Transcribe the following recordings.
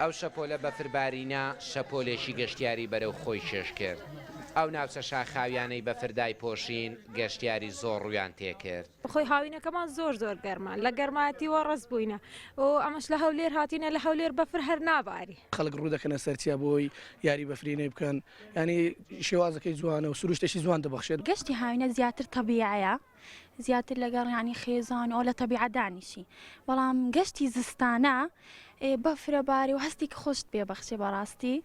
ئەو شەپۆلە بەفربارینە شەپۆلێکی گەشتیاری بەرەو خۆی کێش کرد. ئەو ناوچە شاخاویانەی بەفر دایپۆشین گەشتیاری زۆر ڕوویان تێکرد. خۆی هاوینەکەمان زۆر زۆر گەرمە لە گەرمایەتیوە ڕەس بووینە و ئەمەش لە هەولێر هاتینە لە هەولێر بەفر هەر ناباری. خەڵک ڕوو دەکەنە سەر چیا بۆی یاری بەفرینەی بکەن یانی شێوازەکەی جوانە و سروشتێکی جوان دەبەخشێت. گەشتی هاوینە زیاتر تەبیعەیە زیاتر لەگەڵ یانی خێزان و لە تەبیعە دانیشی بەڵام گەشتی زستانە بەفرە بارێ و هەستێکی خۆشت پێ بەخشێ بەڕاستی.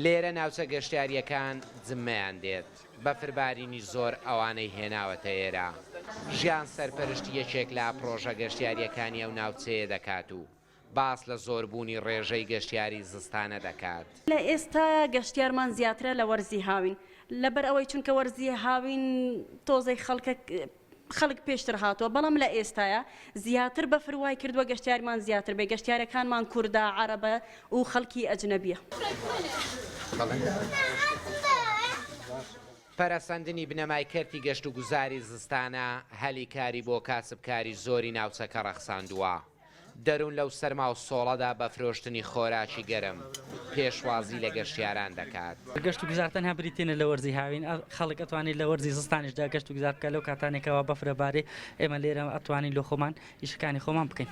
لێرە ناوچە گەشتیارییەکان جمەیان دێت، بەفربارینی زۆر ئەوانەی هێناوەتە ئێرە. ژیان سەرپەرشتی یەکێک لە پڕۆژە گەشتیارییەکانی ئەو ناوچەیە دەکات و باس لە زۆربوونی ڕێژەی گەشتیاری زستانە دەکات. لە ئێستایا گەشتیارمان زیاترە لە وەرزی هاوین لەبەر ئەوەی چونکە وەرزی هاوین تۆزێک خەڵکە خەڵک پێشتر هاتووە بەڵام لە ئێستایا زیاتر بەفر وای کردووە گەشتیارمان زیاتر بێ گەشتیارەکانمان کوردە عەرەبە و خەڵکی ئەجنەبیە. پەرەسەندنی بنەمای کەرتی گەشتوگوزاری زستانە هەلی کاری بۆ کاسبکاری زۆری ناوچەکە ڕەخساندووە. دەروون لەو سەرما و سۆڵەدا بە فرۆشتنی خۆراکی گەرم پێشوازی لە گەشتیاران دەکات. گەشت و گوزار تەنها بریتی نیە لە وەرزی هاوین، خەڵک ئەتوانێت لە وەرزی زستانیشدا گەشت و گوزار بکات لەو کاتانەی کەوا بەفر ئەبارێ ئێمە لێرە ئەتوانین لۆ خۆمان ئیشەکانی خۆمان بکەین.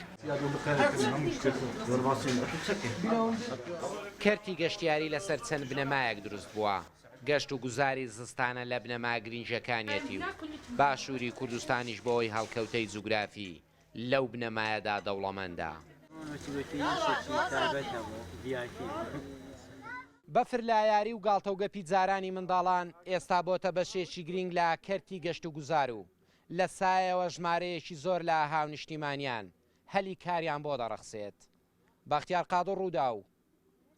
کەرتی گەشتیاری لەسەر چەند بنەمایەک دروست بووە، گەشت و گوزاری زستانە لە بنەما گرینگەکانیەتی و باشووری کوردستانیش بەهۆی هەڵکەوتەی جوگرافی لەو بنەمایەدا دەوڵەمەندە. بەفر لە یاری و گاڵتەوگەپی جارانی منداڵان ئێستا بۆتە بەشێکی گرینگ لە کەرتی گەشتوگوزار و لە سایەوە ژمارەیەکی زۆر لە هاونیشتیمانیان هەلی کاریان بۆ دەڕەخسێت. بەختیار قادر رووداو،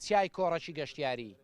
چیای کۆڕەکی گەشتیاری.